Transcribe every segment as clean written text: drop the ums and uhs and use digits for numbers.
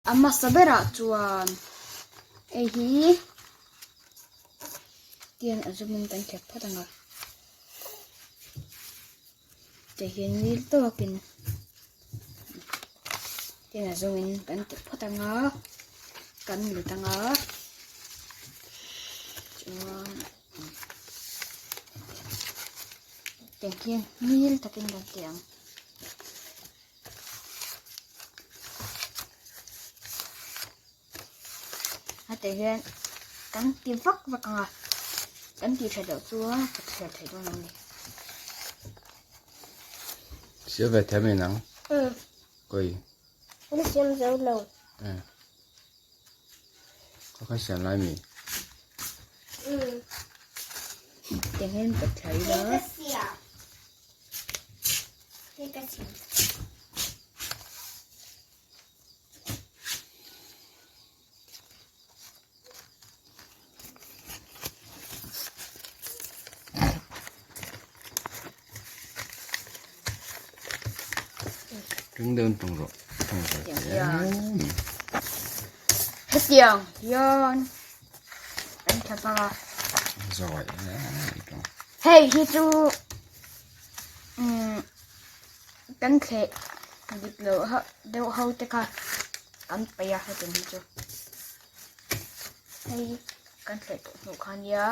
A hmasa berah chuan hei hi tian a zum in kan thlep phawt ang a tihian ngil tawkin tian a zum in kan ti phawt ang a kan let ang a chuan tiang hian ngil takin kan ti ang. Heti hian kan ti vak vak ang a, kan tih that loh chuan ka chhiar theih dawn lo a ni. Siam ve thei mai nang? Umm. Koi. Ka siam zo lo. Eh. Ka kha siam lai mi? Umm. Tiang hian ka thlai la. Ka siam. Ring deuh in tung rawh. Tung rawh. Hetiang hian an tha bang a. Zawi. Hei hi chu umm kan thleh dik loh deuh ho te kha kan paih a hetiang hi chu hei kan thleh tawh hnuh kha nia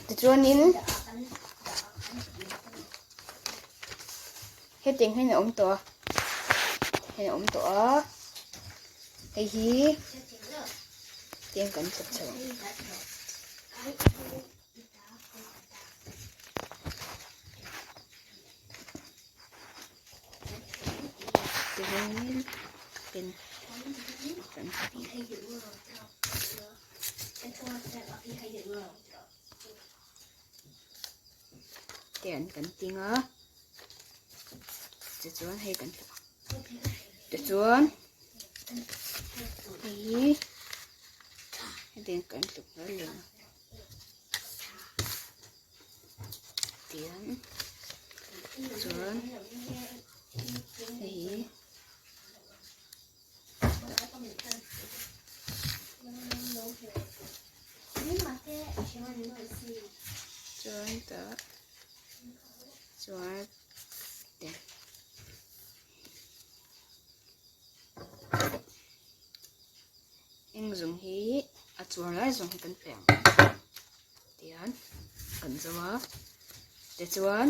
tichuanin hetiang hian a awm tawh a hei a awm tawh a hei hi tiang kan chhawp chho ang. Tian kan ting a tichuan hei kan tluk ang tichuan hei hi hetiang kan tluk zel ang. Tian chuan hei hi chuan tah chuan te eng zawng hi a chuar lai zawng hi kan pe ang tihian kan zo a tichuan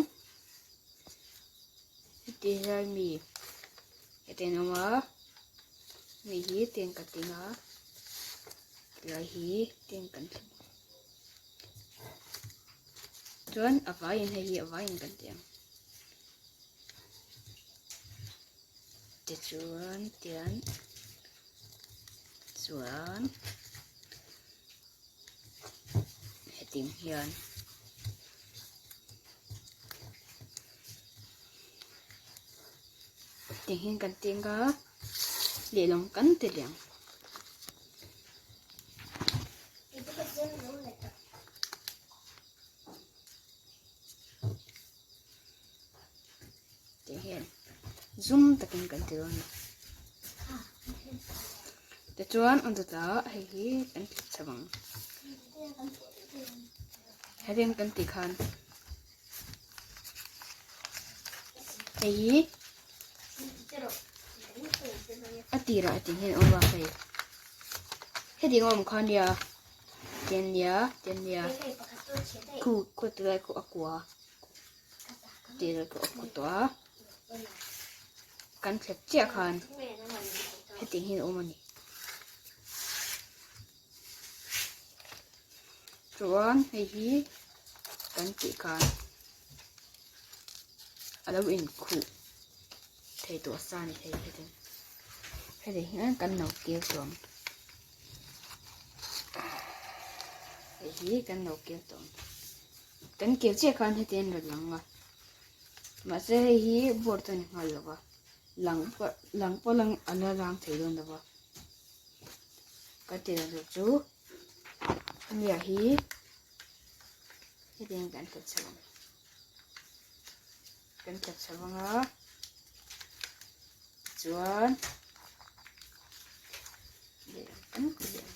heti hian mi heti an awm a mi hi tiang ka ting a tilai hi tiang kan thleng chuan a vaiin hei hi a vaiin kan ti ang tichuan tian chuan heting hian tiang hian kan teng a lehlam kan ti leh ang. Tiang hian zum takin kan ti dawn a ni. Tichuan an dawtah hei hi kan tlip chho ang. Hetiang kan tih khan hei hi a tirah tiang hian a awm a hei. Hetiang a awm kha nia tiang nia tiang nia khu khu tilai khu a kua. Tir ka awk tawh a kan thlep chiah khan hetiang hian a awm a ni chuan hei hi kan tih khan a lo inkhuh thei tawh sa a ni thei hetiang hetiang hian kan lo kir tawh ang hei hi kan lo kir tawh ang. Kan keu chiah khan heti an rawn lang a, mahse hei hi board a ni nghal lo va, lang pawh lang pawh lang a la lang thei dawn lo va. Kan tih dan tur chu hemi ah hi hetiang kan tlat chho ang. Kan tlat chho ang a chuan lehlam kan ti leh ang.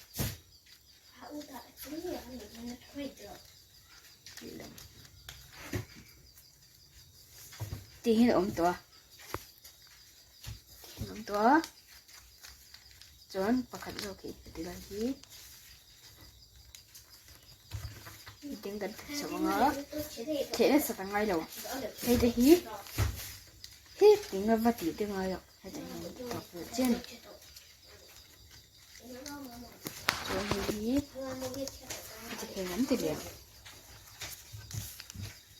Lehlam tih hian a awm tawh a tih hian a awm tawh a chuan pakhat zawk hi heti lai hi tin kan that chho ang a theh nasat a ngai lo hei te hi heti va tih te ngai lo heti hian tawp leh chian chuan hei hi heti hian an ti leh ang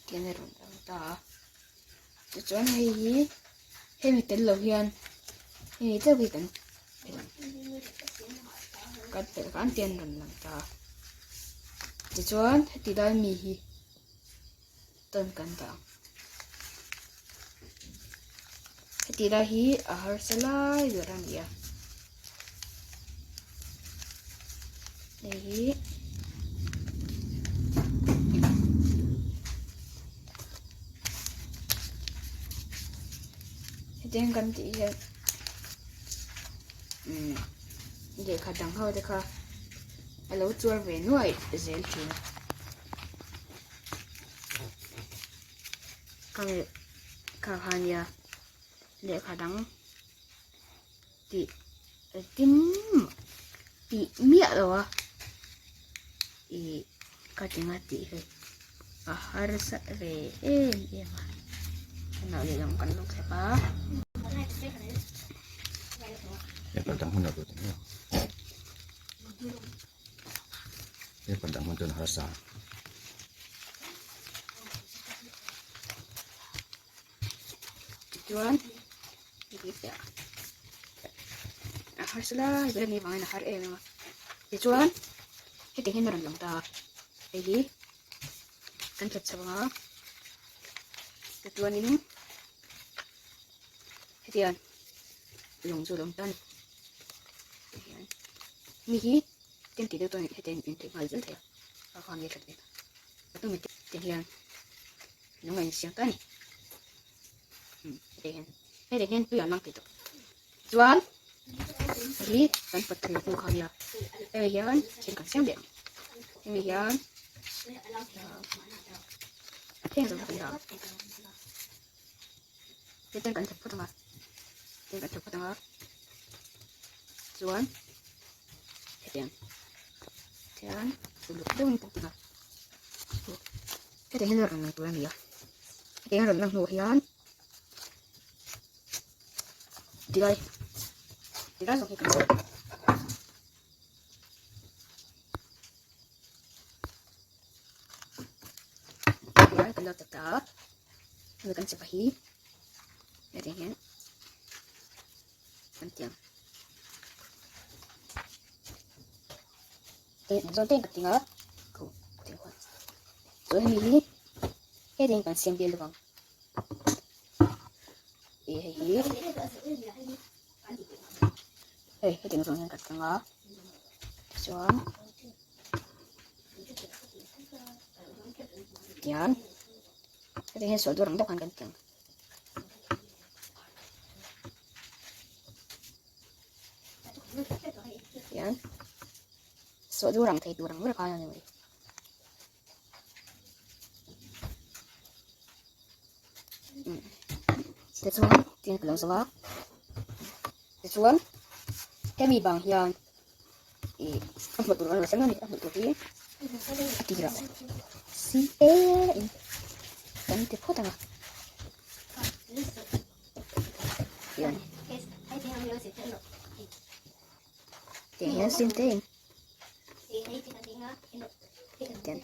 tian a rawn lang ta a tichuan hei hi hemi tel lo hian hemi chauh hi kan kan telh khan tian rawn lang ta a tichuan heti lai mi hi tawn kan dah ang heti lai hi a harsa lai ber a ni a hei hi hetiang kan tih hian umm lehkha dang ho te kha a lo chuar ve nuai zel thin a. Ka lehkha kha nia lehkha dang tih tin tih miah lo a ih ka ti nga tih hi a harsa ve em em a tunah lehlam kan lo thlep a. Lehkha dang hun a lo ti mai ang lehkha dang hun chuan a harsa. Tichuan a harsa lai ber ani vangin a har em em a tichuan heti hian a rawn lang ta a hei hi kan tlat chho ang a tichuanin hetiang lawng chu a lo awm ta a ni tihian mi hi tlem tih deuh chuan hetiang in tih nghal zel thei a a khan nge that ve a tumi te hian lung a insiam ta a ni heti hian heti hian tui an lang thei tawh chuan hi kan pat thei hnu kha nia hemi hian thil kan siam leh ang hemi hian heng zawng kan dah hetiang kan thep phawt ang a hetiang kan thep phawt ang a chuan hetiang hian uluk deuhin kan ti a hetiang hian a rawn lang tur a ni a hetiang a rawn lang hnuah hian tilai tilai zawng hi kan tilai kan lo ta ta hemi kan chep hi hetiang hian kan ti ang zawn te ka ti ang a chuan hemi hi hetiang kan siam vel lovang ih hei hi hei hetiang zawng hian ka ti ang a tichuan tian hetiang hian sual tur ang deuh khan kan ti ang. Tian sawh dur ang thei tur ang ber khan a ni mai. Tichuan tin ka lo zo a tichuan hemi bang hian ih a hmuh tur a rawn a ni a hmuh tur hi a tirah simple in kan ti phawt ang a tiang tiang hian simple in tiang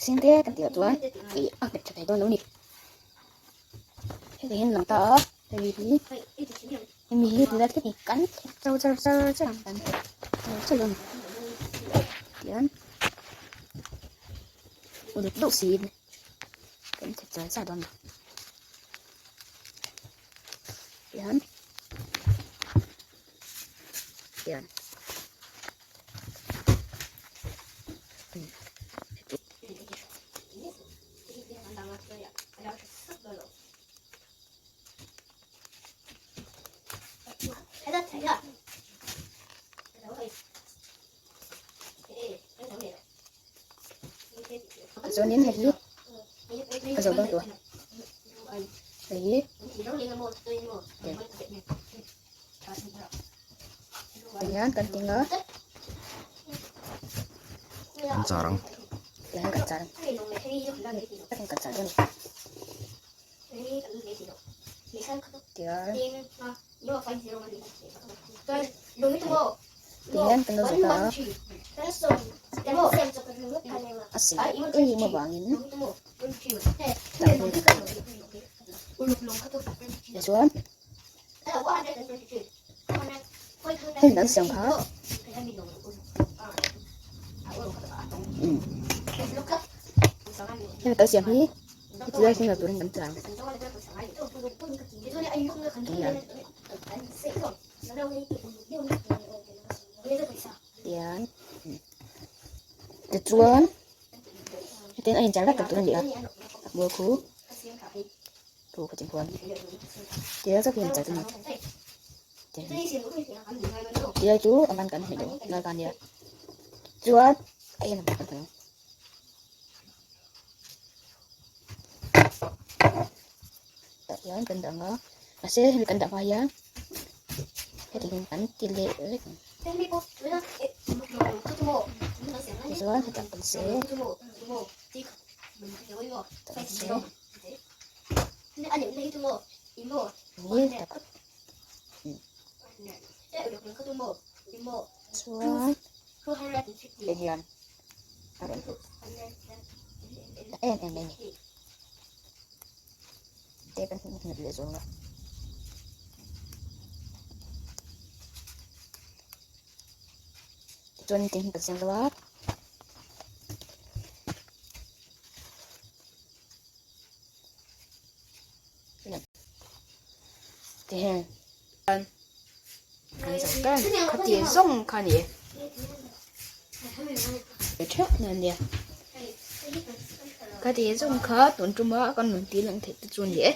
simple kan tih chuan ih a nghet tha thei dawn lo a ni heti hian lang ta a hemi hi hemi hi tila thil hi kan char char char char ang kan char char a ni tiang uluk deuh siin kan ti char char dawn a ni tiang tiang. Chuanin hei hi a zo dawn tawh hei hi tihian kan ti nga Kan char ang. Tihian kan char ang. Kan char dawn a ni. Tihian Tihian kan lo zawt a. A sei em avangin tah hmun tichuan heng an siam kha umm heng kan siam hi heti lai thleng lo turin kan chang tian tichuan hetiang a inchar vek tur a ni a mual khu thu kha ching khuan tia zauh hi a inchar chu a ni tia chu a man kan hmeh lo lai kha a nia chuan a en ang kan hmu. Tah hian kan dah ang a mahse hemi kan dah hma hian heti hian kan ti leh vek ang tichuan hetah kan se tah kan se ni tak chuan hei hian a rawn ta em em mai a ni. Te kan hmu nghet leh zawng a. Tichuan heti hi kan siam zo a. Ti hian kan zo ta khati zawng kha a ni e. Theuh na nia. Khati zawng kha tun tuma kan rawn ti lang theih te chu a ni e.